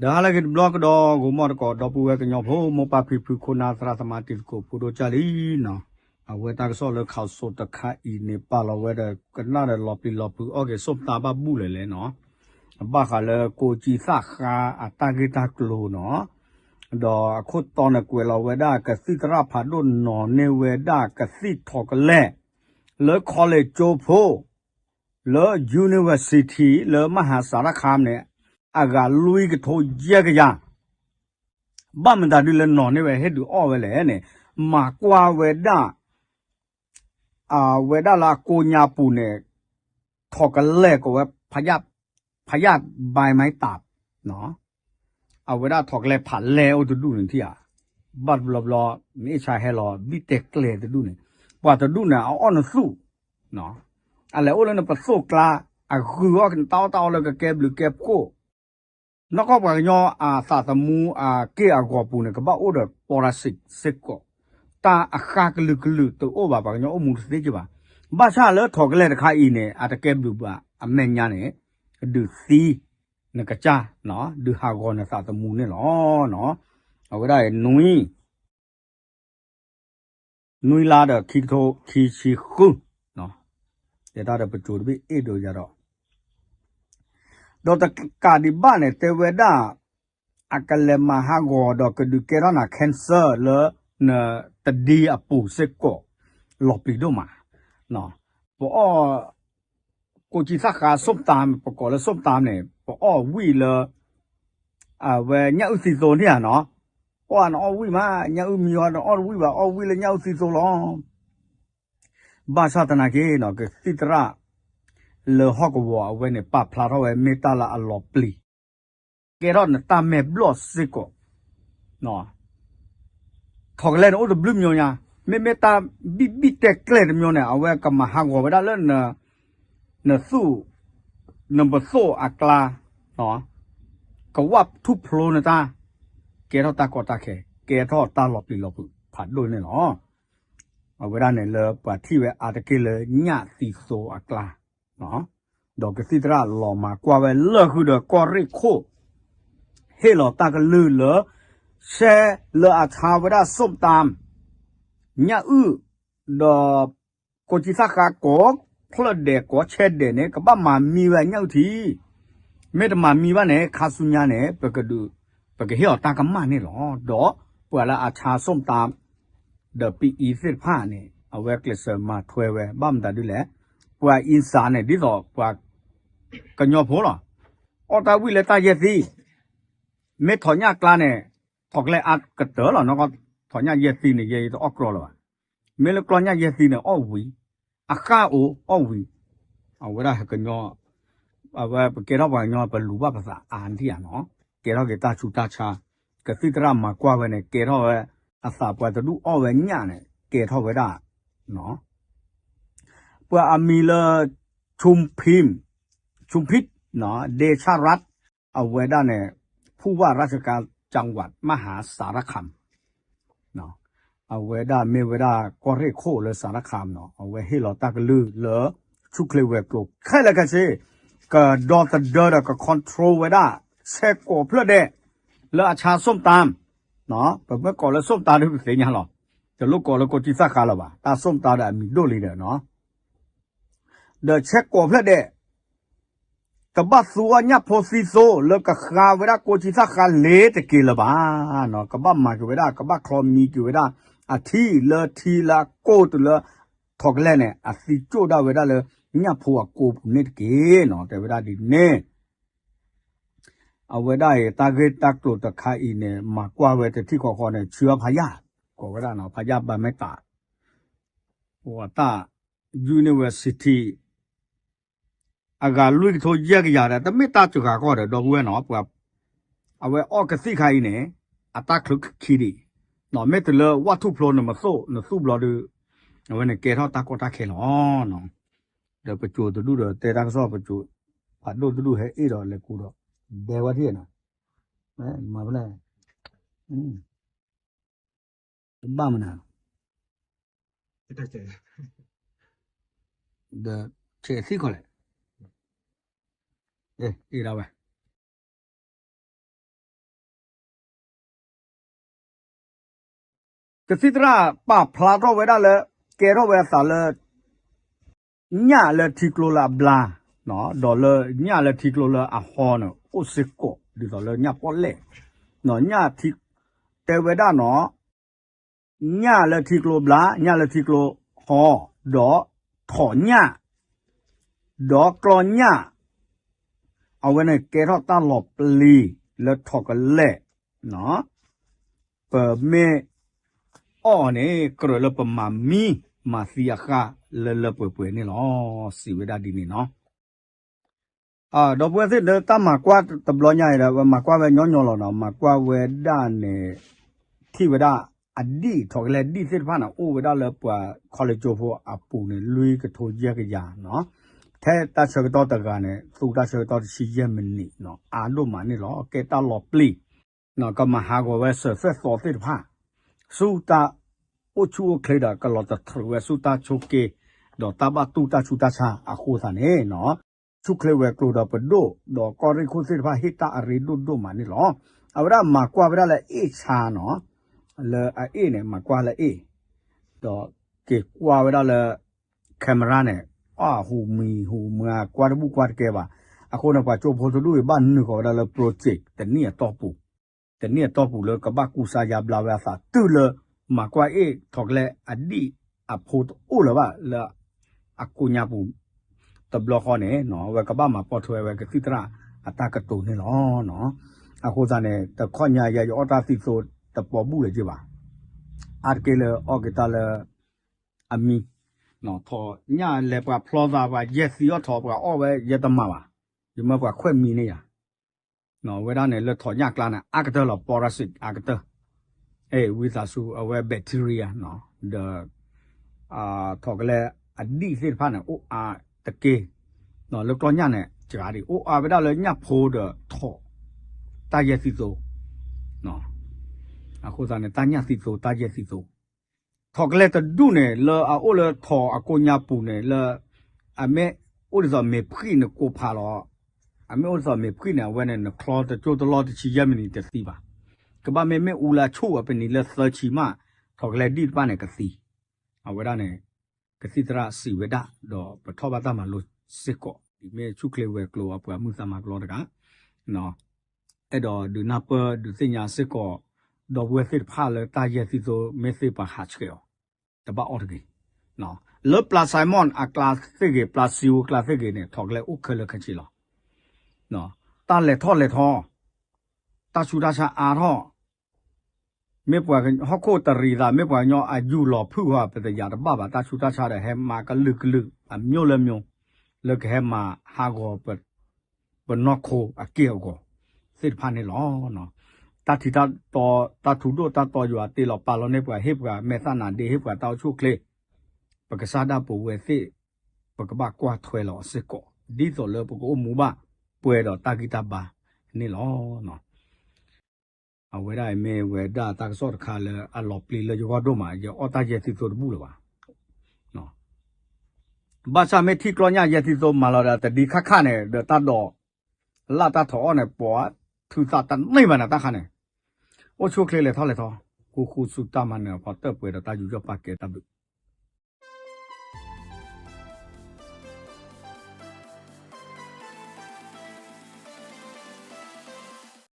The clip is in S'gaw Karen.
ဒီးဟါလၢအဂ့ၤတဘျီကဒီး ဂီၤမီၢ်တကိး ဒီပုၢ်ဝဲၢ်ကညီဖိ မိၢ်ပၢ်ဖံဖု ခိၣ်နၢ်သရၣ်သမါ တံၤသကိးဖိဒိၣ်ကၢ်လံနီၤ, အဝဲတၢ်ကစီၣ်လၢ ခးစိး တခါအံၤန့ၣ် ပာ်လီၤဝဲဒီး ကနၣ်ဒီးလီၤပျံၤလီၤဖုး အီၣ်က့ၤစိၢ်ပတါဘၣ်ဘူၣ်လဲၣ်လဲၣ်နီၤ, ဘၣ်ဃးလၢကိးကၠံသၣ်ဃါအတၢ်ဂ့ၢ်တၢ်ကျိၤနီၤ, ဒီးအခိၣ်တီန့ၣ်ကွဲးလီၤဝဲဒၣ် ကသံၣ်သရၣ်ဖးဒိၣ်နီၤန့ၢ်ဝဲဒၣ်ကသံၣ်ထီၣ်ကလဲၢ် လၢ college ကၠိဖိ လၢ university လၢမဟါစၤရခါန့ၣ် အဂၤလွံၢ်ကထိယဲၢ်ကယၤ, ဘၣ်မတၤဒုလဲၣ်နီၤန့ၢ်ဝဲဟ့ၣ်ဒုးအီၣ်ဝဲလဲၣ်န့ၣ်, မၤကွၢ်ဝဲဒၣ် အဝဲဒၣ်လၢအကိးညါပူၤန့ၣ် ထီၣ်ကလဲၢ်ကိးဝဲ ဖးယၣ် ဖးယၣ် ဘါမဲတၢ် အဝဲဒၣ်ထီၣ်ကလဲၢ်ဖးလဲၢ်အိၣ်တဒူၣ်န့ၣ်ထံၣ်ဧါ, ဘၣ်တဘျီဘျီ မ့ၢ်ဆါဟဲလီၤ ဘံၣ်တဲကျဲတဒူၣ်န့ၣ်, ပှၤတဒူၣ်န့ၣ် အအီၣ်နသူၣ်, အလဲၤအိၣ်လၢနပသိၣ်ကျါ, အဂုာ်အီၣ်နတၢ်အီၣ်တၢ်အီလၢကကဲဘျုးကဲဖှိၣ်, နီၢ်ကီၢ်ပှၤကညီအသးသမူအက့ၢ်အဂီၤပူၤန့ၣ် ကဘၣ်အိၣ်ဒီး ပီရစံး စ့ၢ်ကီး, တၢ်အဃါကလုာ်ကလုာ်တအိၣ်ဘၣ် ပှၤကညီအိၣ်မူတသ့က့ဘၣ်, ဘၣ်ဆၣ်လၢထီၣ်ကလဲၢ်တခါအံၤန့ၣ် အတကဲဘျုးဘၣ်အမဲာ်ညါန့ၣ်, ဒုးသံ နကစၢ်, ဒုးဟးဂီၤနသးသမူန့ၣ်လီၤ. အဝဲဒၣ်အံၤနွံ နွံလါဒီးခံကထိခံဆံဃု, တဲတၢ်ဒီးပစိၤတဘ့ၣ်အ့ၣ်ဒိးယၤဒီး, ဒီးတကးဒံးဘၣ်န့ၣ် တဲဝဲဒၣ် အကလဲၤမၤဟးဂီၤဒီးကဒုးကဲထီၣ်နၤ cancer လၢနတဒံအပူၤစ့ၢ်ကီး လီၤပျံၤဒိၣ်မး, ပအီၣ် ကိးကၠံသၣ်ဃါ စိၣ်ပတါ ပကိးလၢစိၣ်ပတါန့ၣ် ပအီၣ်ဝံၣ်လၢ အဝဲညၣ်အုၣ်သံသိန့ၣ်ဧါနီၤ, ပှၤနအီၣ်ဝံၣ်မး ညၣ်အုၣ်မံအီၤ နအီၣ်တဝံၣ်ဘၣ် အီၣ်ဝံၣ်လၢညၣ်အုၣ်သံသိလီၤ. ဘၣ်ဆၣ်သနာ်က့နီၤ ကသံၣ်သရၣ် လၢဟီၣ်ကဝီၤအဝဲန့ၣ် ပာ်ဖျါထီၣ်ဝဲမ့ၢ်တၢ်လၢအလီၤပျံၤ ကဲထီၣ်နတၢ်မဲာ်ဘျီၣ်စ့ၢ်ကီး, ထီၣ်ကလဲၢ်န့ၣ်အိၣ်တဘျုးမျိုးညါ, မ့မ့ၢ်တၢ်ဘံၣ်ဘံၣ်တဲကျဲတမျိုးန့ၣ် အဝဲကမၤဟးဂီၤဝဲဒၣ်လၢ နသူၣ် နပသိၣ်အကျါ, ကဝၣ်ထူၣ်ဖျိနတၢ်, ကဲထီၣ်တၢ်ကီတၢ်ခဲ, ကဲထီၣ်တၢ်လီၤပျံၤလီၤဖုးဖးဒိၣ်န့ၣ်လီၤ. အဝဲဒၣ်န့ၣ်လၢပှၤထံၣ်ဝဲအါတက့ၢ်လၢညၣ်သံသိအကျါ, ဒီးကသံၣ်သရၣ်လီၤမၤကွၢ်ဝဲလၢာ်ဃုာ်ဒီးကီၢ်ရ့ၣ်ခိၣ် ဟ့ၣ်လီၤတၢ်ကလုၢ်လၢ ဆဲလၢအဆါဝဲဒၣ်စိၣ်ပတါ ညၣ်အုၣ် ဒီး ကိးကၠံသၣ်ဃါ ကိးဖျၢၣ်ဒဲးကိးဆဲးဒဲးန့ၣ် ကဘၣ်မၤမံဝဲညၣ်အုၣ်ထံ, မ့ၢ်တမၤမံဘၣ်န့ၣ် ခါဆူညါန့ၣ် ပကဒုး ပကဟ့ၣ်အီၤတၢ်ကမၣ်န့ၣ်လီၤ. ဒီးပှၤလၢအဆါစိၣ်ပတါ ဒီးပအံၤသ့ၣ်တဖၣ်န့ၣ် အဝဲကျဲးစၢးမၤထွဲဝဲ ဘၣ်မတၤဒ်လဲၣ်, ပှၤအံစၢ်န့ၣ် ဒ်သိးပှၤကညီဖိလီၤ. အီၣ်တၢ်ဝံၣ်လၢတၢ်ယဲၢ်သံ, မ့ၢ်ထီၣ်ညၣ်ကျါန့ၣ် ထီၣ်ကလဲၢ်အါကတၢၢ်လီၤ. နီၢ်ကီၢ်ထီၣ်ညၣ်ယဲၢ်သံန့ၣ် ယဲၢ်ယတအီၣ်ကြီလၢၤဘၣ်. မ့ၢ်လၢကျီညၣ်ယဲၢ်သံန့ၣ် အီၣ်ဝံၤ, အဃၣ်အိၣ်အီၣ်ဝံၤ, အဝဲဒၣ်ကညီ အဝဲပကဲထီၣ်ပှၤကညီ ပလူၤဘၣ်ပသးအါန့ၣ်ဧါနီၤ, ကဲထီၣ်က့ၤတၢ်ဆူးတၢ်ဆါ, ကသံၣ်သရၣ်မၤကွၢ်ဝဲန့ၣ် ကဲထီၣ်ဝဲ အသးပှၤတဒူၣ်အီၣ်ဝဲညၣ်န့ၣ် ကဲထီၣ်ဝဲဒၣ် ပှၤအမံၤလၢ ชุมพิม ชุมพิษ เดชรัตน์ အဝဲဒၣ်န့ၣ် ผู้ว่าราชการจังหวัดมหาสารคาม အဝဲဒၣ်မ့ၢ်ဝဲဒၣ်ကီၢ်ရ့ၣ်ခိၣ်လၢစၤရခါမ်နီၤ, အဝဲဟ့ၣ်လီၤတၢ်ကလုၢ်လၢ ဆူၣ်ချ့ဝဲၤကျိၤခဲလၢာ်ခဲဆ့, ကဒီသဒၢဒီးက control ဝဲဒၣ် ဆဲးကိးဖျၢၣ်ဒဲး လၢအဆါစိၣ်ပတါ, ပမ့ၢ်ကိးလၢစိၣ်ပတါဒ်ပသ့ၣ်ညါလီၤ, တလိၣ်ကိးလၢကိးကၠံသၣ်ဃါလၢၤဘၣ်, တၢ်စိၣ်ပတါဒီးအမံၤဒိၣ်လံဒီးနီၤ ဒီးဆဲးကိးဖျၢၣ်ဒဲး ကဘၣ်သူအီၣ်ညၣ်ဖိသံသိလၢကဃါဝဲဒၣ်ကိးကၠံသၣ်ဃါလ့ၤတက့ၤလၢၤဘၣ်နီၤ, ကဘၣ်မၤက့ၤဝဲဒၣ် ကဘၣ်ချီမံက့ၤဝဲဒၣ် အထံလၢထံလၢအကိၢ်တုၤလၢ ထီၣ်ကလဲၢ်န့ၣ် အသံကၠိၣ်ဒၣ်ဝဲဒၣ်လၢ ညၣ်ဖိအကိပူၤန့ၣ်တက့ၢ်နီၤ, တဲဝဲဒၣ်ဒ်န့ၣ် အဝဲဒၣ်အံၤ တၢ်ဂ့ၢ်တၢ်ကျိၤတခါအံၤန့ၣ် မၤကွၢ်ဝဲတထံၣ်ဃီဃီန့ၣ် ဆှၢအီၤဖးယၢ်, ကိးဝဲဒၣ်နီၤ ဖးယၢ်ဘၣ်မဲာ်တၢ်, ပှၤတၢ် university အဂၤလွံၢ်ကထိယဲၢ်ကယၤဒီး တမ့ၢ်တၢ်စှၤကီၢ်ဒီး ဒီပုၢ်ဝဲၢ်နီၤ, ပှၤ အဝဲအီၣ်ကသံၣ်ခါအံၤန့ၣ် အတၢ်ချုးခံဒံး, မ့ၢ်တုၤလၢဝၣ်ထူၣ်ဖျိနမသိၣ်နသူၣ်ဘျီဒုး အဝဲန့ၣ်ကဲထီၣ်တၢ်ကီတၢ်ခဲလီၤ. ဒီးပစိၤတဒူၣ်ဒီးတဲတၢ်ကစီၣ်ပစိၤ ဖးဒိၣ်တဒူၣ်ဟဲအ့ၣ်ဒီးလဲၤကူဒီး ဒဲဝဲထံၣ်နီၤ, မၤဖဲလဲၣ် တဘၣ်မနုၤ ဒီးဆဲးသံၣ်ခီလဲၣ်, အ့ၣ်ဒၣ်ဝဲ ကသံၣ်သရၣ်ပာ်ဖျါထီၣ်ဝဲဒၣ်လၢ ကဲထီၣ်ဝဲအသးလၢ ညၣ်လၢထံကျိလၢအဘျါ, ဒီးလၢညၣ်လၢထံကျိလၢအဟီန့ၣ် အိၣ်စ့ၢ်ကီး ဒ်သိးလၢညၣ်ပီၣ်လဲၣ်, ညၣ်ထံ, တဲဝဲဒၣ်နီၤ, ညၣ်လၢထံကျိဘျါ, ညၣ်လၢထံကျိဟီ, ဒီးထိးညၣ်, ဒီးကျီညၣ်, အဝဲန့ၣ်ကဲထီၣ်တၢ်လီၤပျံၤလၢထိးကလဲၣ်, ပမ့ၢ်အီၣ်န့ၣ် ကြၢးလၢပမၤမံမၤသံအဃၢ်လၢလၢပှဲၤပှဲၤန့ၣ်လီၤ. စံးဝဲဒၣ်ဒ်န့ၣ်နီၤ. ဒီပုၢ်ဝဲၢ်သ့ၣ်လၢတၢ်မၤကွၢ်တဘျီညါအံၤဒီး ပမၤကွၢ်ဝဲညီညီလီၤနီၤ, မၤကွၢ်ဝဲဒၣ်န့ၣ် ထံၣ်ဝဲဒၣ်အဒံၣ် ထိးကလဲၣ်ဒံၣ်သ့ၣ်တဖၣ်န့ၣ် အိၣ်ဝဲဒၣ်လၢပှၤခီလ့ၣ်ကၠိဖိအပူၤန့ၣ် လွံၢ်ကထိယဲၢ်ကယၤနီၤ, ထဲတၢ်ဆၢကတီၢ်တဂၤန့ၣ် သူတၢ်ဆၢကတီၢ်တဆံယဲၢ်မံးနံးနီၤ, အါဒိၣ်မးန့ၣ်လီၤ. ကဲတၢ်လီၤပျံၤ ကမၤဟးဂီၤဝဲစၢၤသွဲၣ်သီသ့ၣ်တဖၣ် ဆူတၢ်အိၣ်ဆူၣ်အိၣ်ချ့ဒီး ကလီၤတထြူးဝဲဆူတၢ်ဆိးက့ ဒီးတၢ်ဘၣ်တူၢ်တၢ်ဆူးတၢ်ဆါအဃိသတးန့ၣ်နီၤ, ဆူၣ်ချ့ဝဲၤကျိၤဒီးပဒိၣ် ဒီးကီၢ်ရ့ၣ်ခိၣ်သ့ၣ်တဖၣ်ဟ့ၣ်တၢ်အရ့ဒိၣ်ဒိၣ်မးန့ၣ်လီၤ. အဝဲဒၣ်မၤကွၢ်ဝဲဒၣ်လၢအ့ၣ်ဆါနီၤ, လၢအအ့ၣ်န့ၣ် မၤကွၢ်လၢအ့ၣ်, ဒီးက့ၤကွၢ်ဝဲဒၣ်လၢ camera န့ၣ် အဟူးမံၤဟူးမါ ကွၢ်တဘူၣ်ကွၢ်တကဲဘၣ်. အဃိန့ၣ် ပှၤကၠိဖိတဒူၣ်အံၤ ဘၣ်နုာ်ဃီၤဝဲဒၣ်လၢ project တနံၣ်အတီၢ်ပူၤ, တနံၣ်အတီၢ်ပူၤလၢကဘၣ်ကူစါယါဘျါဝဲအသး တုၤလၢ မၤကွၢ်အ့ၣ်ထိးကလဲၣ်အဒံၣ်အဖိတအိၣ်လၢၤဘၣ်လၢ အကိးညါပူၤ တဘျီဃီန့ၣ် အဝဲကဘၣ်မၤပိာ်ထွဲဝဲကသံၣ်သရၣ်အတၢ်ကတိၤန့ၣ်လီၤ. အဃိသတးန့ၣ် တခီညါယဲယအီၣ်တၢ်သံသိတပီဘူၣ်လၢၤက့ဘၣ်, အါတက့ၢ်လၢအီၣ်က့ၤတၢ်လၢ အမံၤ, ထိးညၣ်လဲၤပှၤဖျီသး ပှၤယဲၢ်သံအီၣ်ထိး ပှၤအီၣ်ဝဲ ယဲတမၤဘၣ်, ယမၢပှၤခွဲးမံၤန့ၣ်ယၤ, ဝဲဒၣ်န့ၣ်လၢထိးညၣ်ကျါန့ၣ် အါကတၢၢ်လီၤ ပီရစံး အါကတၢၢ်, ဝံသးစူၤအဝဲ bacteria ဒီး ထိးကလဲၣ်အဒံၣ်သ့ၣ်တဖၣ်န့ၣ် အိၣ်အါတက့ၢ်, လၢကျီညၣ်န့ၣ် စှၤဒံး အိၣ်အါဝဲဒၣ်လၢညၣ်ဖိဒီးထိး တၢ်ယဲၢ်သံသိ, အဃိသတးန့ၣ် တၢ်ညၣ်သံသိ တၢ်ယဲၢ်သံသိ ထိးကလဲၣ်တဒူၣ်န့ၣ် လၢအအိၣ်လၢထိးအကိးညါပူၤန့ၣ် လၢ အမ့ၢ်အိၣ်ဒ်သိးမ့ၤဖှံၣ်န့ၣ်ကိးဖးလီၤ, အမ့ၢ်အိၣ်ဒ်သိးမ့ၤဖှံၣ်န့ၣ် အဝဲန့ၣ် နချီတကၠိတလီၢ်တဆံယဲၢ်မံးနံးတသံဘၣ်, ကဘၣ်မ့မ့ၢ်အူလၢအဆူၣ်အပနံၤလၢသၢဆံမး ထိးကလဲၣ်ဒံၣ်တဖၣ်န့ၣ်ကသံ, အဝဲဒၣ်န့ၣ် ကသံၣ်သရၣ်စံးဝဲဒၣ် ဒီးပထီၣ်ဘၣ်တၢ်မၤလိစ့ၢ်ကီး ဒ်မ့ၢ်ဆူၣ်ချ့ဝဲၤကျိၤအပှၤမုၢ်သးမၤကလီတဂၤ အဲၣ်ဒိးဒုးနၢ်ပၢၢ်ဒုးသ့ၣ်ညါစ့ၢ်ကီး ဒီပုၢ်ဝဲၢ်သ့ၣ်တဖၣ်လၢတၢ်ယဲၢ်သံသိ မ့ၢ်သ့ပှၤဟးဆှဲးအီၤ တဘၣ်အီၣ်တဂ့ၤ, လၢပျၢၤ Simon အကျါသ့ၣ်ဂ့ၤ ပျၢၤစံဝိကျါသ့ၣ်ဂ့ၤန့ၣ် ထိးကလဲၣ်အိၣ်ခဲလၢာ်ခဲဆ့လီၤ, တၢ်လဲၤထီၣ်လဲၤထီ တၢ်ဆူးတၢ်ဆါအါထီၣ် မ့ၢ်ပှၤဟီၣ်ခိၣ်တရံးသး မ့ၢ်ပှၤကညီအယူၢ်လီၤဖုၣ်ဟီ ပတယၤတဘၣ်ဘၣ် တၢ်ဆူးတၢ်ဆါဒီးဟဲမၤကလုာ်ကလုာ် အမျိုးလၢမျိုး လၢကဟဲမၤဟးဂီၤ ပနီၢ်ခိအက့ၢ်အဂီၤသ့ၣ်တဖၣ်န့ၣ်လီၤ. တၢ်ထံတၢ်တီ တၢ်ထူဒိၣ်တၢ်တီယွၤတ့လီၤပာ်လီၤန့ၢ်ပှၤ ဟ့ၣ်ပှၤမဲာ်သၣ်နါဒ့ ဟ့ၣ်ပှၤတၢ်အိၣ်ဆူၣ်အိၣ်ချ့ ပကစၢ်ဒၣ်ပဝဲသ့ၣ် ပကဘၣ်ကွၢ်ထွဲလီၤစ့ၢ်ကီး ဒ်သိးလၢပကအိၣ်မူဘၣ်ပှဲၤဒီးတၢ်ဂံၢ်တၢ်ဘါန့ၣ်လီၤ. အဝဲဒၣ်အံၤမ့ၢ်ဝဲဒၣ်တၢ်ကစီၣ်တခါလၢအလီၤပျံၤလၢယဂီၢ်ဒိၣ်မး ယအီၣ်တၢ်ယဲၢ်သံသိတဘူၣ်လၢၤဘၣ်. ဘၣ်ဆၣ်မ့ၢ်ထံၣ်ကျီညၣ်ယဲၢ်သံသိမၤလီၤဒီးတဒံခါခါန့ၣ် ဒီးတၢ်ဒိး လၢတၢ်ထီၣ်အီၣ်န့ၣ် ပှၤထုးသးတန့ၢ်ဘၣ်န့ၣ်တၢ်ခါန့ၣ် အိၣ်ဆူၣ်အိၣ်ချ့လဲၤထီၣ်လဲၤထီ ဃူဃူဆူတၢ်မၤနၢၤအဖီတၢၣ်ပှဲၤဒီးတၢ်ယူးယီၣ်ပာ်ကဲတၢ်ဘျုး